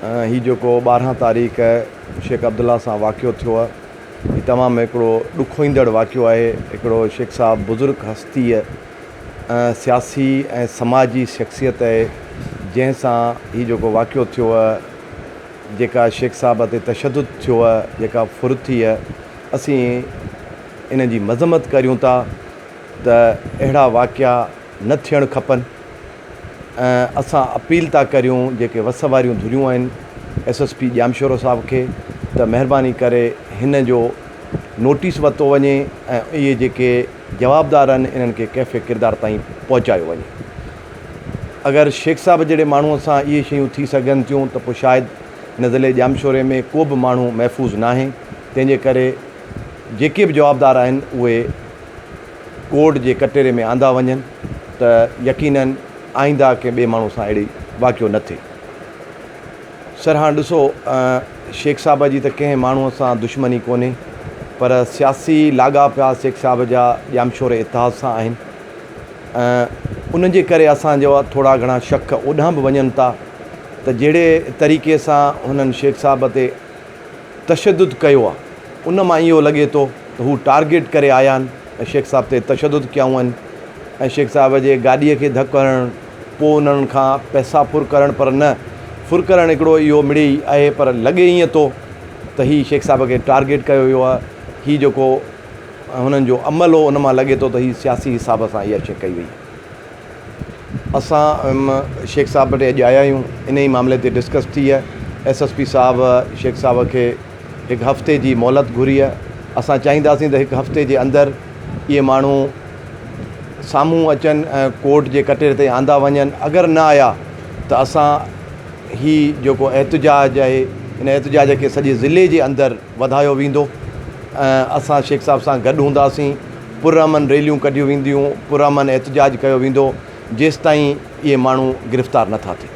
هي جيڪو 12 تاريخ شيخ عبدالله سان واقعو ٿيو آهي، هي تمام هڪڙو ڏکوئيندڙ واقعو آهي. هڪڙو شيخ صاحب بزرگ هستيء سياسي ۽ سماجي شخصيت آهي، جنهن سان هي جيڪو واقعو ٿيو آهي، جيڪا شيخ صاحب تي تشدد ٿيو آهي، جيڪا ڦر ٿي آهي، اسين ان جي مذمت ڪريون ٿا ته اهڙا واقعا نه ٿيڻ کپن ۽ اسان اپيل ٿا ڪريون جيڪي وس واريون ڌريون آهن ايس ايس پي ڄامشورو صاحب کي ته مهرباني ڪري هن جو نوٽيس ورتو وڃي ۽ اهي جيڪي جوابدار آهن انهن کي ڪيف ڪردار تائين پهچايو وڃي. اگر شيخ صاحب جهڙي ماڻهو سان اهي شيون ٿي سگهن ٿيون ته پوء شايد هن ضلعي ڄامشوري ۾ ڪو به ماڻهو محفوظ ناهي تنهن جي ڪري جيڪي به جوابدار آهن اهي ڪورٽ جي ڪٽهڙي ۾ آندا وڃن ته يقينن آئنده ڪنهن ٻئي ماڻهو سان اهڙي واقعو نه ٿئي. سر هاڻ ڏسو شيخ صاحب جي ته ڪنهن ماڻهو سان دشمني ڪونهي پر سياسي لاڳاپا شيخ صاحب جا ڄامشوري اتحاد سان آهن ۽ ان جي ڪري اسان جا ٿورا گهڻا شڪ اوڏانهن به وڃن ٿا ته جهڙي طريقي سان هنن شيخ صاحب تي تشدد ڪيو آ ان مان اهو لڳي ٿو ته هو ٽارگيٽ ڪري آيا آهن ۽ شيخ صاحب تي تشدد ڪيائون آهن ۽ شيخ صاحب جي گاڏيء کي ڌڪ هڻڻ پوء انهن کان پئسا ڦر ڪرڻ پر نه ڦر ڪرڻ هڪڙو اهو مڙئي آهي پر لڳي ائين ٿو ته هي شيخ صاحب کي ٽارگيٽ ڪيو ويو آهي هي جيڪو هنن جو عمل هو ان مان لڳي ٿو ته هي سياسي حساب سان اها شيء ڪئي وئي. اسان شيخ صاحب وٽ اڄ آيا آهيون انهي معاملي تي ڊسڪس ٿي آهي ايس ايس پي صاحب شيخ صاحب کي هڪ هفتي جي مهلت گهري آهي اسان چاهينداسين ته هڪ هفتي جي اندر اهي ماڻهو سامهون اچن ۽ ڪورٽ جي ڪٽهڙي تائين آندا وڃن اگر نه آيا ته اسان هي جيڪو احتجاج آهي ان احتجاج کي سڄي ضلعي جي اندر وڌايو ويندو ۽ اسان شيخ صاحب سان گڏ هونداسين پرامن ريليون ڪڍيون وينديون، پرامن احتجاج ڪيو ويندو، جيستائين اهي ماڻهو گرفتار نه ٿا ٿين.